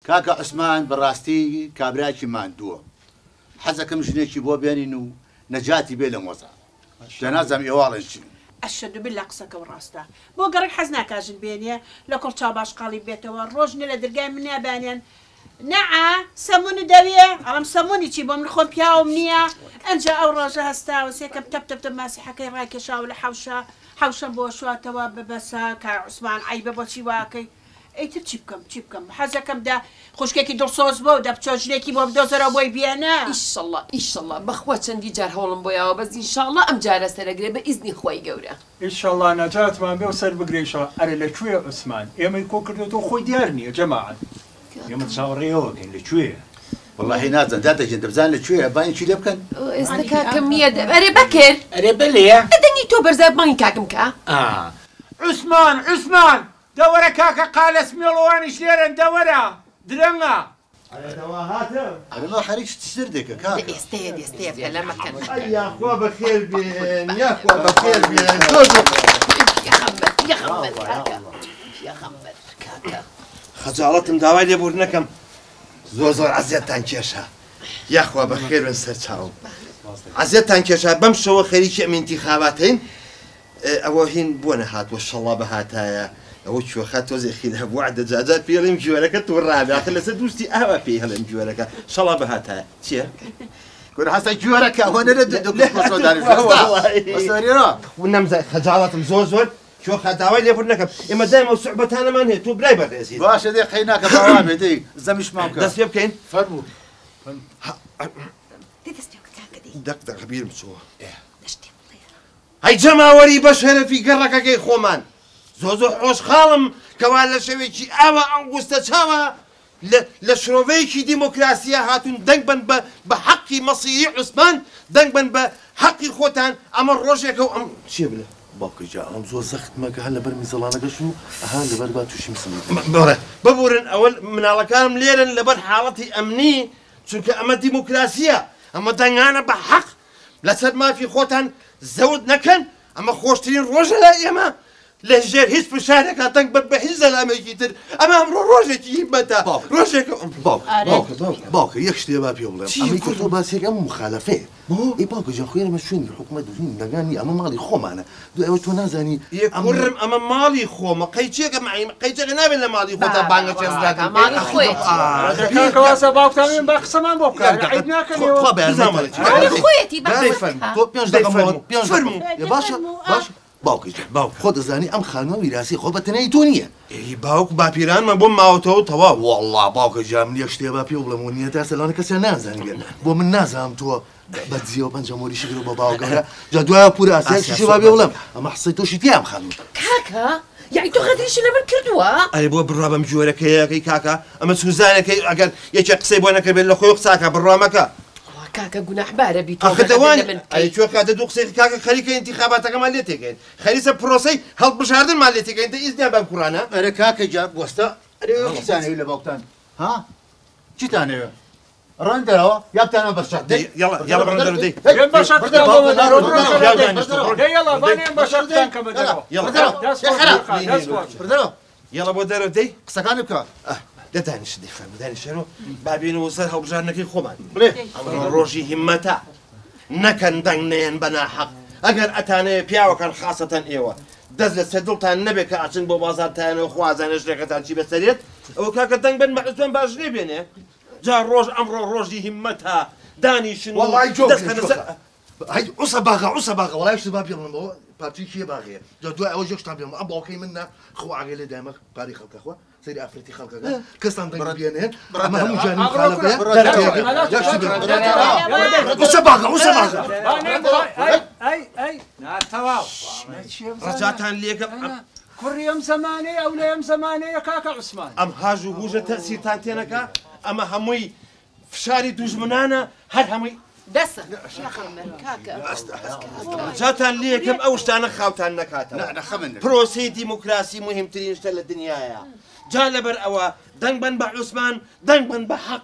کاکە عوسمان بەڕاستی کابراکی ماندووە، حەزەکەم ژنێکی بۆ بێنین و نەجاتی بێ لەم وەزعە. جا نازانم ئێوە ئەڵێن چی؟ ئەشەدو باللە قسەکەو ڕاستە. بۆ گەڕەک حەز ناکا ژن بێنێ لە کوڕ چاو باشقاڵی ببێتەوە، ڕۆژ نیە لە درگای منیا بانیان نەعا سەمونت دەوێ؟ ئەڵێم سەمونی چی بۆ من خۆم پیاوم نیە. ئەنجا ئەو ڕۆژە هەستاوە سێکەم تەپ تەپ تەپ ماسیحەکەی ڕاکێشاوە لە حەوشە، حەوشەم بۆ شواتەوە بەسە کاک عوسمان عەیبە بۆچی واکەی. ئیتر چی بکەم چی بکەم حەزەکەم دە خوشکێکی دڵسۆز بۆ دە بچۆ ژنێکی بۆ بدۆزەرەوە بۆی بێنە. ئیشەڵا ئیشەڵا بەخوا چەندی جار هەوڵم بۆ یاوە بەس ئینشاڵا ئەم جارە سەرەگرێ بە ئیزنی خوای گەورە. ئیشەڵا نەجاتمان بێ و سەر بگرێ ئیشەڵا ئەرێ لە کوێیە عوسمان ئێمەی کۆ کردۆتەوە خۆی دیار نیە جەماعەت. ئێمە چاوەڕێی ئەوە کەین لە کوێیە. وەڵاهی نازانم دادە گیان دەبزانن لە کوێیە بانگی لێ بکەن. ئێستا کاکم نیە ئەرێ بەکر. ئەرێ بەلێ. دەنگی تۆ بەرزە بانگی کاکم کە. عوسمان عوسمان دە وەرە کاکە قالە سمێڵۆوانیش لێرەن دە وەرە درەنگە. ئەرێ دەوا هاتم. ئەرێ ما خەریک چ دێکە کاکە. دە ئێستەیە دێستەیە پەلە مەکەن. ئەی یاخوا بەخێر بێن یاخوا بەخێر بێن زۆر زۆر. پێخەمبەر پێخەمبەر کاکە پێخەمبەر کاکە. خەجاڵەتم داوای لێبوردن ئەکەم زۆر زۆر عەزیەتتان کێشا یاخوا بەخێر بن سەرچاوم عەزیەتتان کێشا بەم شەوە خەریکی ئەم ئینتیخاباتەین ئەوە هین بۆ نەهاتووە شەڵا بهاتایە ئەوە کوێخا تۆزێ خیراپ وەعدە جاجار پێی ئەڵێم گوێرەکە توڕابێ ئاخر لەسەر دوستی ئاوا پێی هەڵێم گوێرەکە شەڵا بهاتایە چییە؟ کورە هەستە گوێرەکە ئەوە نەرێ نەمزای خەجاڵەتم زۆر زۆر کوێخا داوای لێبوردن نەکەم ئێمە دایم ئەو سوعبەتانەمان هەیە تۆ برای بەڕێزیت باشە دەی قەی ناکە باوا بێ دەی زەمیشمان بکە دەست پێ بکەین فەرموو دەی دەست پێ بکە کاکە دەی دەق دەق بیرم چووە دەشتێ هەی جەماوەری بەشەرەفی گەڕەکەکەی خۆمان زۆر زۆر خۆشخاڵم کەوا لە شەوێکی ئاوا ئەنگوستە چاوە لە شرۆڤەیەکی دیمۆکراسیە هاتوون دەنگ بەن بە بە حەقی مەسیری عوسمان دەنگ بەن بە حەقی خۆتان ئەمە ڕۆژێکە و ئەم چیە بلە باوکە گیان ئەڵێم زۆر زەخت مەکە هەر لەبەر میزەڵانەکەش و ئەها لەبەر با تووشی مسڵی ببی. بەڵێ ببورن ئەوە مناڵەکانم لێرەن لەبەر حاڵەتی ئەمنی چونکە ئەمە دیمۆکراسیە ئەمە دەنگانە بە حەق لەسەر مافی خۆتان زەوت نەکەن، ئەمە خۆشترین ڕۆژە لای ئێمە، لە ژێر هیچ فشارێکا دەنگ بەن بە هیچ زەلامێکی تر، ئەمە ئەمڕۆ ڕۆژێکی هیمەتە، ڕۆژێکە باوکە باوکە باوکە باوکە یەک شتێ با پێ بڵێم ئەمەی کە تۆ باسی ئەکەی ئەمە موخالەفەیە ئەی باوکە گیان خۆ ئێمە شوێنی حکومەت و هین دەنگان نییە ئەمە ماڵی خۆمانە دوای ئەوە تۆ نازانی ئێ کوڕم ئەمە ماڵی خۆمە قەیچێکە مەعیم قەیچێکە نابێت لە ماڵی خۆتا بانگەشێ زرادن بکەی ماڵی خۆیەتی. کاکە وازە باوکتان بێن با قسەمان بۆ بکا عەیب ناکەن ئێوە خوا بەیارمەتان ماڵی خۆیەتی با دەی قسە فەرموو بکا. تۆ پێنج دەقە مۆڵەت پێنج دەقە فەرموو. ئێ باشە باشە باوکە گیان باوکە. خۆ دەزانی ئەم خانووە میراسی خۆ بە تەنیایی تۆ نییە. ئێ باوک باپیرانمە بۆم ماوەتەوە تەواو. وەڵڵا باوکە گیان من یەک شتێ با پێو بڵێم و نییە تا ئێستا لەوانە کەسیان نازانی بێت بۆ من نازانم تۆ بە دزیەوە پەنجەمۆری شکرە بۆ باوە گەورە جا دوایە پورە ئاسیا ئاسیا شیشێ با پێ بڵێم ئەمە حسەی تۆشی تیا ئەم خانووە. کاکە یەعنی تۆ غەدریشی لە من کردووە؟ ئەرێ بۆ بڕوا بەم گوێرەکەیەکەی کاکە ئەمە سوزانەکەی ئەگەر یەکێ قسەی بۆ نەکردبێت لە خۆی قساکە بڕوا مەکە. وەڵا کاکە گوناحبارە بی تۆ ئاخر غەدر دەوان لە من ئەرێ بکەی. کوێ کاتە دوو قسەی کاکە خەریکە ئینتیخاباتەکەمان لێ تێکەین خەریسە پرۆسەی هەڵبژاردنمان لێ تێکەین دە ئیزنیان بەم کوڕانە. ئەرێ کاکە گیان وەستا ئەرێ چیتان ئەوێ لە باوکتان ها چیتان ئەوێ ڕۆن دەرەوە یا بتانەوە بەر شەق دەی یەڵا یەڵا بڕۆن دەرەوە دەی بێن بە شەقتان بۆ دەرەوە بڕۆن دەرەوە دەی یەڵا با نێن بە شەقتان کەمە دەرەوە دەست خۆش دەست خۆش یەڵا بۆ دەرەوە دەی قسەکانی بکە. دە دانیشە دەی فەرموو دانیشەرۆ با بێینەوە سەر هەڵبژاردنەکەی خۆمان بڵێ ئەمڕۆ ڕۆژی هیممەتە نەکەن دەنگ نەیەن بە ناحەق ئەگەر ئەتانەوێ پیاوەکان خاسەتەن ئێوە دەست لەسەر دڵتان نەبێ کە ئەچن بۆ بازاڕ تایەنەوە خوازانە ژنەکەتان چی بەسەرێت ئەوە کاکە دەنگ بەن بە عوسمان با ژنێ بێنێ جا ڕۆژ ئەمڕۆ ڕۆژی هیممەتە دانیشن و وەڵای جۆ دەست خەنە سەر هەی عوسە باغە عوسە باغە وەڵای شت با پێ بڵێم ئەوە پارچەی کێ باغەیە جا دوای ئەوەش یەک شتان پێ بڵێم ئەم باوکەی من نا خوا ئاگای لێ دایمە پارەی خەڵکە خوا سەیری ئافرەتی خەڵکەکە کەستان دەنگ بێنێ ئەمە هەموو جانی مخالفەیە عوسە باغە عوسە باغە ئەی ئەی تەواو ڕەجاتان لێکەم کوڕی ئەم زەمانەیە ئەو لە ئەم زەمانەیە کاکە عوسمان. ئەم هاژ و هوژە تەئسیرتان تێنەکا ئەمە هەمووی فشاری دوژمنانە هەر هەمووی. دەسە کاکە ڕجاتان لێکەم ئەو شتانە خاوتان نەکاتەوە پرۆسەی دیموکراسی مهمترین شتە لە دنیاە جا لەبەر ئەوە دەنگ بەن بە عوسمان دەنگ بەن بە حەق.